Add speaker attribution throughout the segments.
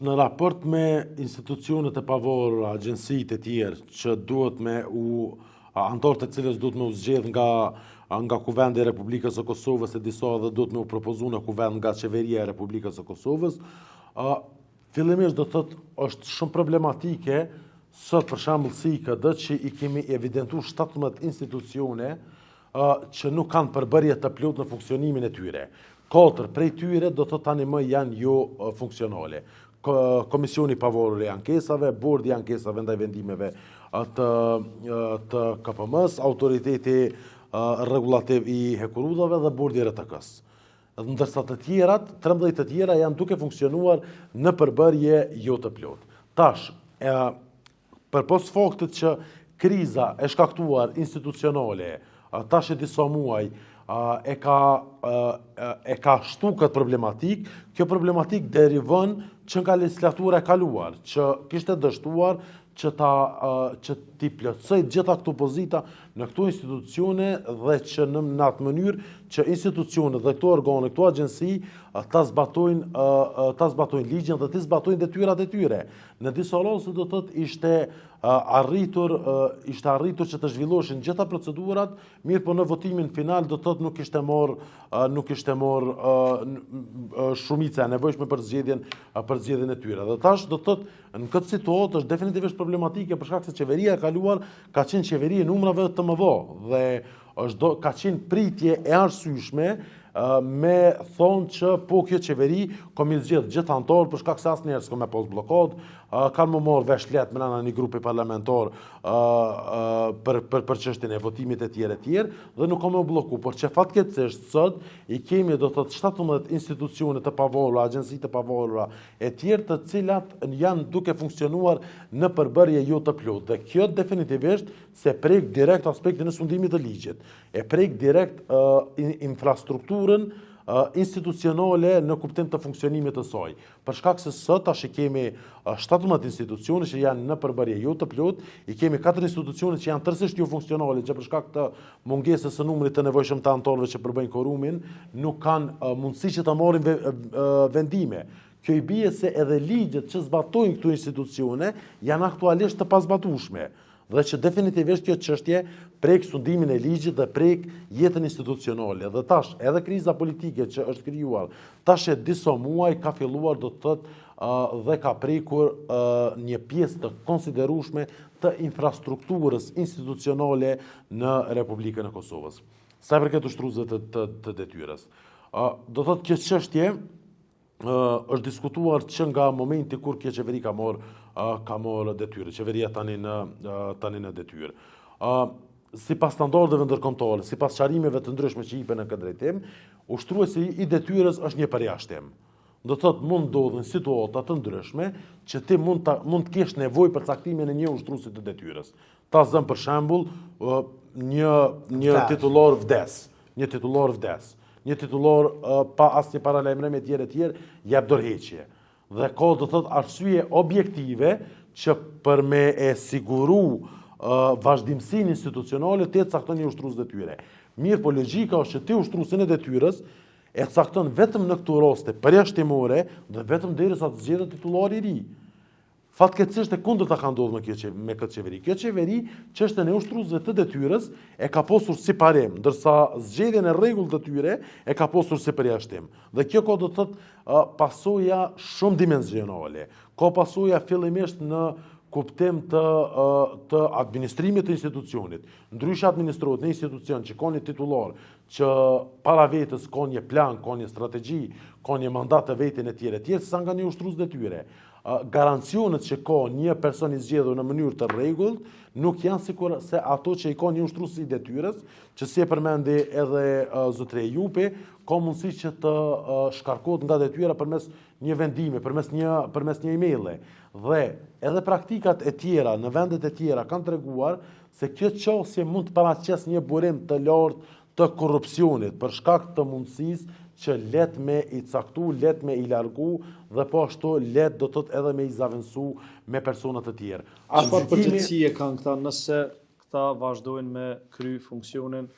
Speaker 1: Në raport me institucionet e pavarura, agjencitë e tjerë që duhet me u anëtarët e cilës duhet me u zgjedh nga nga Kuvendi i Republikës së Kosovës e disa edhe duhet me u propozu në Kuvend nga Qeveria e Republikës së Kosovës, ë fillimisht do të thotë është shumë problematike sot për shembull si IKD që i kemi evidentu 17 institucione që nuk kanë përbërje të plotë në funksionimin e tyre. Katër prej tyre do të tani më janë jo funksionale. Komisioni i Pavarur i Ankesave, Bordi i Ankesave ndaj vendimeve të, të KPM-s, Autoriteti Rregullativ i Hekurudhave dhe Bordi i RTK-s. Ndërsa të tjerat, 13 të tjera janë duke funksionuar në përbërje jo të plotë. Tash, e, Përpos faktit që kriza e shkaktuar institucionale tash e disa muaj e ka e ka shtu këtë problematikë, kjo problematikë derivon që nga legjislatura e kaluar, që kishte dështuar që ta që t'i plotësojë gjitha këto pozita në këto institucione dhe që në, në atë mënyrë që institucionet dhe këto organe, këto agjenci ta zbatojnë ta zbatojnë ligjin dhe t'i zbatojnë detyrat e tyre. Në disa raste do të thotë ishte arritur ishte arritur që të zhvilloheshin gjitha procedurat, mirëpo në votimin final do të thotë nuk ishte marr nuk ishte marr shumica e nevojshme për zgjedhjen për zgjedhjen e tyre. Dhe tash do të thotë në këtë situatë është definitivisht problematike për shkak se qeveria e kaluar ka qenë qeveri e numrave të mëdha dhe është do, ka qenë pritje e arsyeshme me thonë që po kjo qeveri ka me zgjedh gjithë anëtarët për shkak se asnjëherë s'ka me pas bllokadë, kanë me marrë vesh lehtë mrena një grupi parlamentar për, për, për çështjen e votimit e tjerë e tjerë, dhe nuk ka me u blloku, por që fatkeqësisht sot i kemi do të thotë 17 institucione të pavarura, agjenci të pavarura e tjerë të cilat janë duke funksionuar në përbërje jo të plotë. Dhe kjo definitivisht se prek direkt aspektin e sundimit të ligjit. e prek direkt infrastrukturën institucionale në kuptim të funksionimit të saj. Për shkak se sot tash i kemi 17 institucione që janë në përbërje jo të plotë, i kemi 4 institucione që janë tërësisht jo funksionale, që për shkak të mungesës së numrit të nevojshëm të anëtarëve që përbëjnë korumin, nuk kanë mundësi që të marrin vendime. Kjo i bie se edhe ligjet që zbatojnë këto institucione janë aktualisht të pazbatueshme. Dhe që definitivisht kjo çështje prek sundimin e ligjit dhe prek jetën institucionale. Dhe tash, edhe kriza politike që është krijuar, tash e disa muaj ka filluar do të thotë dhe ka prekur një pjesë të konsiderueshme të infrastrukturës institucionale në Republikën e Kosovës. Sa i përket ushtruesve të, të, të detyrës. Do të thotë kjo çështje është diskutuar që nga momenti kur kjo qeveri ka marrë ka marrë detyrë, qeveria tani në tani në detyrë. Ë sipas standardeve ndërkombëtare, sipas sqarimeve të ndryshme që jipen në këtë drejtim, ushtruesi i detyrës është një përjashtim. Do të thotë mund ndodhin situata të ndryshme që ti mund ta mund të kesh nevojë për caktimin e një ushtruesi të detyrës. Ta zëm për shembull, një një titullar vdes, një titullar vdes. Një titullar pa asnjë paralajmërim e tjerë e tjerë jep dorëheqje. Dhe ka do thot arsye objektive që për me e siguru vazhdimësinë institucionale ti e cakton një ushtrues detyre. Mirëpo logjika është që ti ushtruesin e detyrës e cakton vetëm në këto raste përjashtimore dhe vetëm derisa të zgjedhet titullari i ri. Fatkeqësisht e kundërta ka ndodhur me kjo me këtë qeveri. Kjo qeveri çështjen e ushtruesve të detyrës e ka pasur si parim, ndërsa zgjedhjen e rregullt të tyre e ka pasur si përjashtim. Dhe kjo ka do të thotë pasoja shumëdimensionale. Ka pasoja fillimisht në kuptim të të administrimit të institucionit. Ndryshe administrohet një institucion që ka një titullar që para vetes ka një plan, ka një strategji, ka një mandat të vetin e tjerë e tjerë, sesa nga një ushtrues detyre. Garancionet që ka një person i zgjedhur në mënyrë të rregullt nuk janë sikur se ato që i ka një ushtrues i detyrës, që si e përmendi edhe zotëri Ejupi, ka mundësi që të shkarkohet nga detyra përmes një vendimi, përmes një përmes një emaili. Dhe edhe praktikat e tjera në vendet e tjera kanë treguar se kjo qasje mund të paraqesë një burim të lartë të korrupsionit për shkak të mundësisë që lehtë me i caktu, lehtë me i largu dhe po ashtu lehtë do të thotë edhe me i zavendësu me persona të
Speaker 2: tjerë. Çfarë përgjegjësie kanë këta nëse këta vazhdojnë me kry funksionin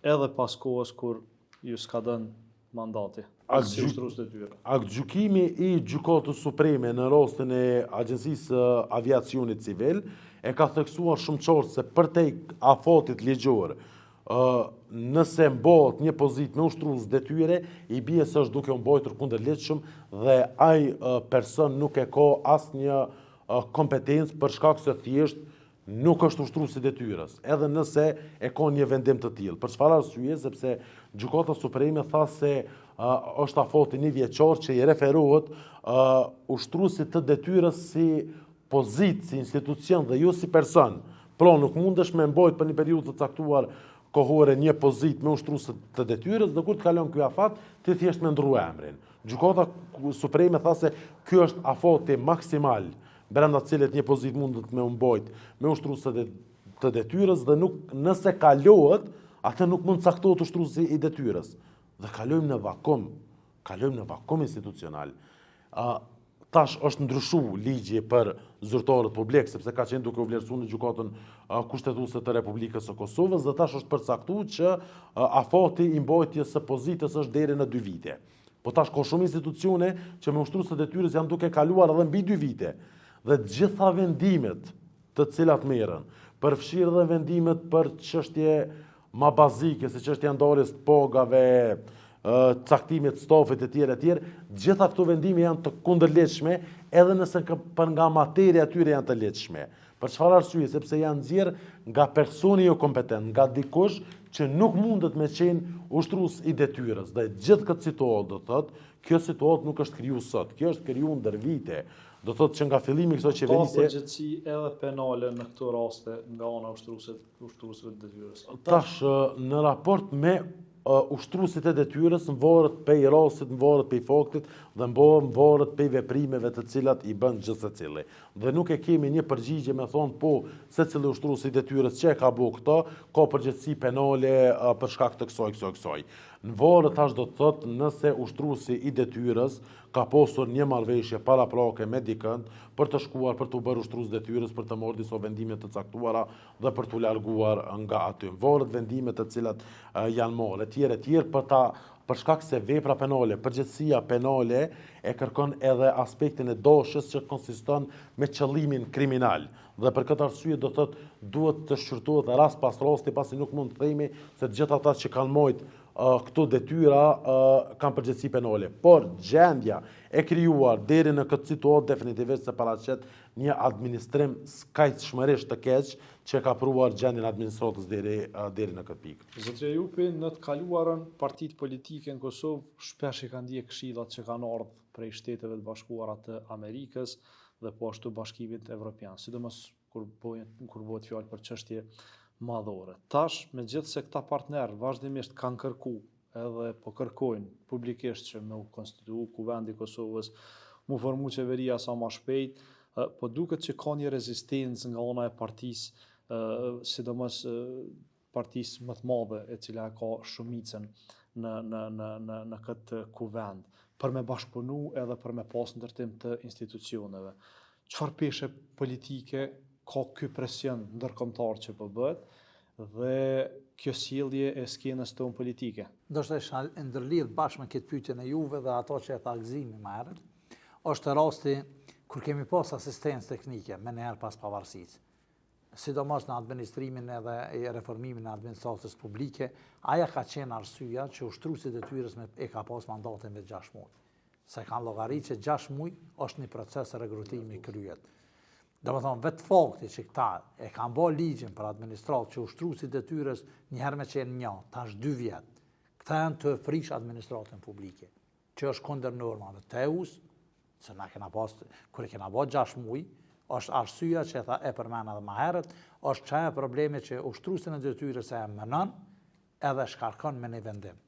Speaker 2: edhe pas kohës kur ju skadon? mandati si ushtrues detyre.
Speaker 1: Aktgjykimi i Gjykatës Supreme në rastin e Agjencisë së Aviacionit Civil e ka theksuar shumë qartë se përtej afatit ligjor, nëse mbahet një pozitë me ushtrues detyre, i bie se është duke u mbajtur kundërligjshëm dhe ai person nuk e ka asnjë kompetencë për shkak se thjesht nuk është ushtrues i detyrës, edhe nëse e ka një vendim të tillë. Për çfarë arsye? Sepse Gjykata Supreme tha se është afati një vjeçar që i referohet ushtruesit të detyrës si pozitë, si institucion dhe jo si person. Pra nuk mundesh me mbajt për një periudhë të caktuar kohore një pozitë me ushtrues të detyrës dhe kur të kalon ky afat, ti thjesht me ndrru emrin. Gjykata Supreme tha se ky është afati maksimal brenda të cilit një pozitë mundet me u mbajt me ushtrues të detyrës dhe nuk nëse kalohet, atë nuk mund të caktohet ushtruesi i detyrës. Dhe kalojmë në vakum, kalojmë në vakum institucional. Ë tash është ndryshu ligji për zyrtarët publik, sepse ka qenë duke u vlerësuar në gjykatën kushtetuese të Republikës së Kosovës dhe tash është përcaktuar që afati i mbajtjes së pozitës është deri në 2 vite. Po tash ka shumë institucione që me ushtrues të detyrës janë duke kaluar edhe mbi 2 vite. Dhe të gjitha vendimet të cilat merren, përfshirë dhe vendimet për çështje ma bazike, si çështja e ndarjes të pagave, caktimit të stafit e tjerë e tjerë, të gjitha këto vendime janë të kundërligjshme, edhe nëse për nga materia e tyre janë të ligjshme. Për çfarë arsye? Sepse janë nxjerr nga personi jo kompetent, nga dikush që nuk mundet me qenë ushtrues i detyrës. Dhe gjithë këtë situatë, do të thotë, kjo situatë nuk është kriju sot, kjo është kriju ndër vite. Do thotë që nga fillimi i kësaj qeverisje
Speaker 2: Ka përgjegjësi edhe penale në këto raste nga ana e ushtruesit, ushtruesve të
Speaker 1: detyrës. Tash në raport me ushtruesit e detyrës mvaret pej rastit, mvaret pej faktit dhe mvaret pej veprimeve të cilat i bën gjithsecili. Dhe nuk e kemi një përgjigje me thonë po secili ushtrues i detyrës që e ka bo këto, ka përgjegjësi penale për shkak të kësaj, kësaj, kësaj. Mvaret tash do të thotë nëse ushtruesi i detyrës ka pasur një marrëveshje paraprake me dikënd për të shkuar për t'u bërë ushtrues detyrës për të marrë disa vendime të caktuara dhe për t'u larguar nga aty. Varet vendimet të cilat janë marrë etj etj për ta për shkak se vepra penale, përgjegjësia penale e kërkon edhe aspektin e dashjes që konsiston me qëllimin kriminal. Dhe për këtë arsye do të thotë duhet të shqyrtohet rast pas rasti pasi nuk mund të themi se të gjithë ata që kanë majt këto detyra kanë përgjegjësi penale. Por gjendja e krijuar deri në këtë situatë definitivisht se paraqet një administrim skajshmërisht të keq që e ka pruar gjendjen e administratës deri deri në këtë
Speaker 2: pikë. Zotri Ejupi, në të kaluarën partitë politike në Kosovë shpesh i kanë ndjek këshillat që kanë ardhur prej Shteteve të Bashkuara të Amerikës dhe po ashtu Bashkimit Evropian, sidomos kur bëhet kur bëhet fjalë për çështje madhore. Tash, megjithëse këta partnerë vazhdimisht kanë kërku edhe po kërkojnë publikisht që me u konstitu Kuvendi i Kosovës, mu formu qeveria sa ma shpejt, po duket që ka një rezistencë nga ana e partisë, sidomos partisë më të madhe e cila e ka shumicën në në në në në këtë kuvend për me bashkëpunu edhe për me pas ndërtim të institucioneve. Çfarë peshe politike ka ky presion ndërkombëtar që po bëhet dhe kjo sjellje e skenës tonë
Speaker 3: politike? Ndoshta isha e ndërlidh bashkë me këtë pyetjen e juve dhe ato që e tha Gëzimi më herët, është rasti kur kemi pas asistencë teknike menjëherë pas pavarësisë. sidomos në administrimin edhe reformimin e administratës publike, aja ka qenë arsyeja që ushtruesi i detyrës me e ka pas mandatin veç 6 muaj. Se kanë llogarit që 6 muaj është një proces regrutimi kryet. Domethonë, vetë fakti që këta e kanë bo ligjin për administratë që ushtruesi i detyrës njëherë me qenë një, tash dy vjetë, këta janë tu e prish administratën publike. që është kundër normave të EU-s, se na kena pas, kur e kena bo 6 muaj, është arsyeja që e tha e përmenda edhe më herët, është qaja problemi që ushtruesin e detyrës e emënon edhe shkarkon me një vendim.